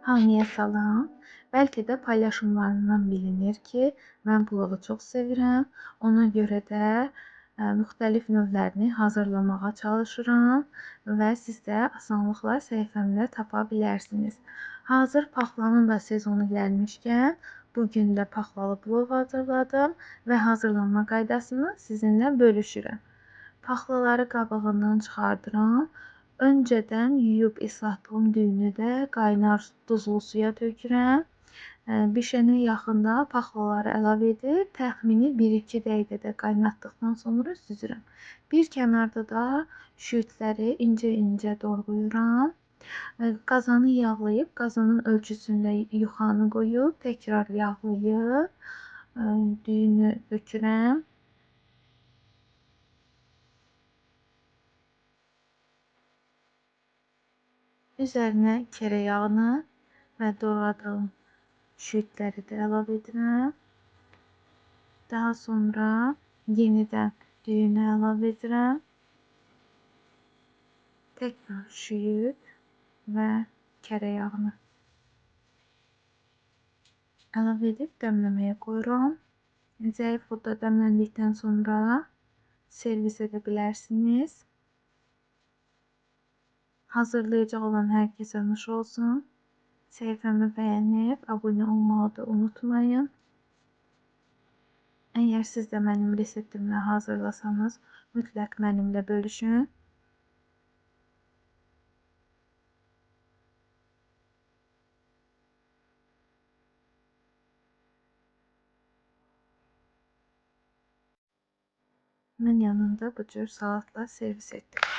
Hamıya salam. Bəlkə də paylaşımlarımdan bilinir ki, mən plovu çox sevirəm. Ona görə də müxtəlif növlərini hazırlamağa çalışıram və siz də asanlıqla səhifəmdə tapa bilərsiniz. Hazır paxlanın da sezonu gəlmişkən, bu gün də paxlalı plov hazırladım və hazırlanma qaydasını sizinlə bölüşürəm. Paxlaları qabığından çıxardıram. Öncədən yuyub islatdığım düyünü də qaynar duzlu suya tökürəm. Bişənə yaxında paxlaları əlavə edib təxmini 1-2 dəqiqədə qaynatdıqdan sonra süzürəm. Bir kənarda da şüyüdləri incə-incə doğrayıram. Qazanı yağlayıb, qazanın ölçüsündə yuxanı qoyub, təkrar yağlayıb düyünü tökürəm. Üzərinə kərə yağını və doğradığım şüyüdləri də əlavə edirəm. Daha sonra yenidən düyünü əlavə edirəm. Təkrar şüyüd və kərə yağını əlavə edib dəmləməyə qoyuram. Zəif odda dəmləndikdən sonra servis edə bilərsiniz. Hazırlayacaq olan hər kəsə nuş olsun. Səhifəmi bəyənib abunə olmağı da unutmayın. Əgər siz də mənim reseptimlə hazırlasanız, mütləq mənimlə bölüşün. Mən yanında bu cür salatla servis etdim.